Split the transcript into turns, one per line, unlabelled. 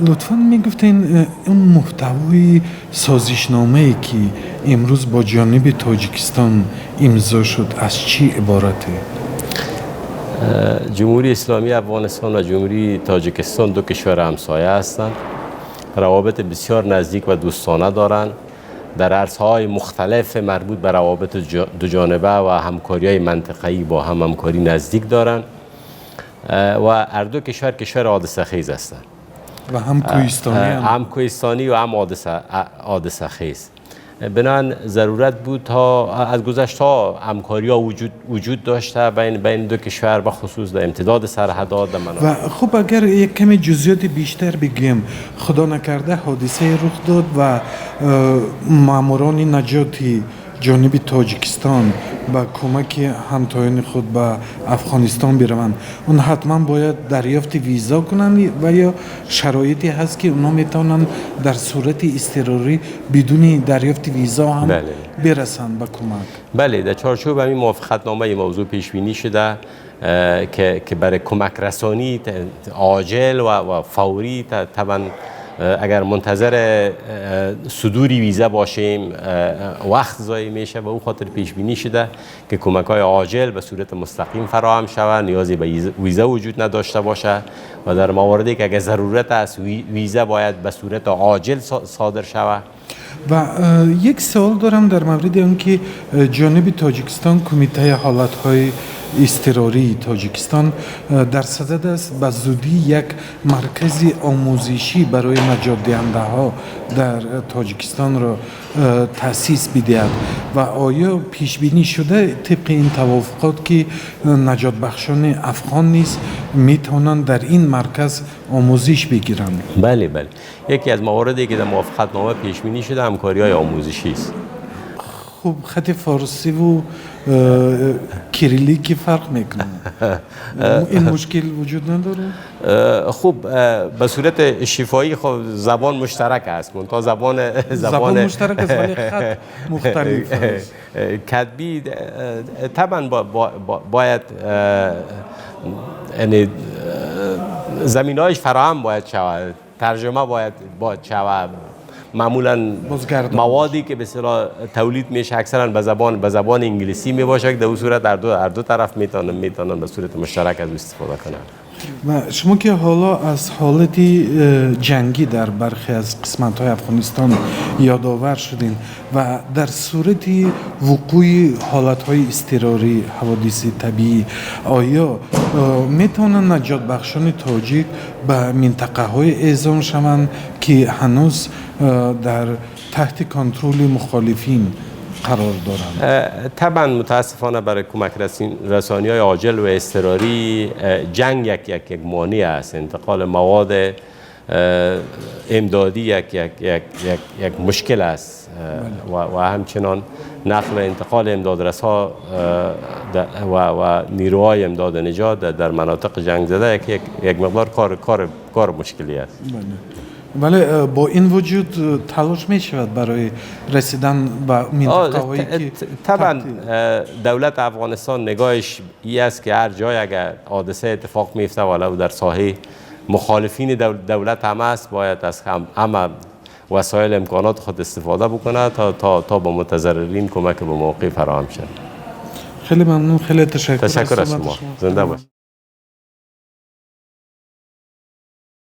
Лутфан мегуфтен, он муҳтавои созишномае, ки имрӯз бо ҷониби Тоҷикистон имзо шуд, аз чӣ иборате?
جمهوری اسلامی افغانستان و جمهوری تاجیکستان دو کشور همسایه هستند. روابط بسیار نزدیک و دوستانه دارند. در عرصه‌های مختلف مربوط به روابط دو جانبه و همکاری های منطقه‌ای با هم همکاری نزدیک دارند و هر دو کشور کشور حادثه خیز هستند.
و هم کوهستانی هم.
هم کوهستانی و هم حادثه خیز. بنابراین ضرورت بود تا از گذشته همکاری ها وجود داشته بین دو کشور، به خصوص در امتداد سرحدات در مناطق.
و خب، اگر یک کمی جزئیات بیشتر بگیم، خدا نکرده حادثه رخ داد و ماموران نجاتی ҷониби Тоҷикистон ба кӯмаки ҳамтоёни худ ба Афғонистон бираванд, он ҳатман бояд дарёфти виза кунанд ва ё шароите ҳаст, ки онҳо метавонанд дар сурати изтирорӣ бидуни дарёфти виза ҳам бирасанд ба кӯмак?
بله، در چارچوب همین موافقتنامه این موضوع پیش بینی شده که برای کمک رسانی عاجل و فوری، طبعا اگر منتظر صدور ویزا باشیم وقت ضایع میشه و او خاطر پیش بینی شده که کمک های عاجل به صورت مستقیم فراهم شود، نیازی به ویزا وجود نداشته باشه و در مواردی که اگر ضرورت است، ویزا باید به صورت عاجل صادر شود.
و یک سوال دارم در مورد آنکه جانب تاجیکستان، کمیته حالتهای اضطراری تاجیکستان در صدد است به زودی یک مرکز آموزشی برای نجات دهنده ها در تاجیکستان را تأسیس بدهد و آیا پیش بینی شده طبق این توافقات که نجات بخشان افغان نیز میتوانند در این مرکز آموزش بگیرند؟
بله، یکی از مواردی که در موافقت نامه پیش بینی شده همکاری های آموزشی است.
خب، خط فارسی و کریلی که فرق میکنه، این مشکل وجود نداره؟
خوب، به صورت شفاهی خب زبان مشترک است، منتها زبان
زبان مشترک است ولی خط مختلف است.
کتبی طبعا باید یعنی زمینه‌هایش فراهم باید شود، ترجمه باید شود. معمولا
بازگردان
موادی که به اصطلاح تولید میشه اکثرا به زبان انگلیسی می باشه که در اون صورت هر دو طرف میتونن به صورت مشترک از او استفاده کنند.
و شما که حالا از حالت جنگی در برخی از قسمت های افغانستان یادآور شدین و در صورت وقوع حالت های اضطراری، حوادث طبیعی، آیا میتونن نجات بخشان تاجیک به منطقه های اعزام شوند که هنوز در تحت کنترل مخالفین قرار دارند؟
طبعا متاسفانه برای کمک رسانی های عاجل و اضطراری جنگ یک مانع است. انتقال مواد امدادی یک مشکل است و همچنان نقل و انتقال امدادرسا و نیروهای امداد نجات در مناطق جنگ زده یک مقدار کار مشکلی است.
بله. ولی با این وجود تلاش می شود برای رسیدن به منطقه هایی که
طبعا دولت افغانستان نگاهش ای است که هر جای اگر حادثه اتفاق میفته، ولو در ساحه مخالفین دولت هم است، باید از همه وسایل امکانات خود استفاده بکنه تا با متضررین کمک به موقع فراهم شد.
خیلی ممنون، خیلی تشکر.
تشکر از
صحبت
شما، زنده باشید.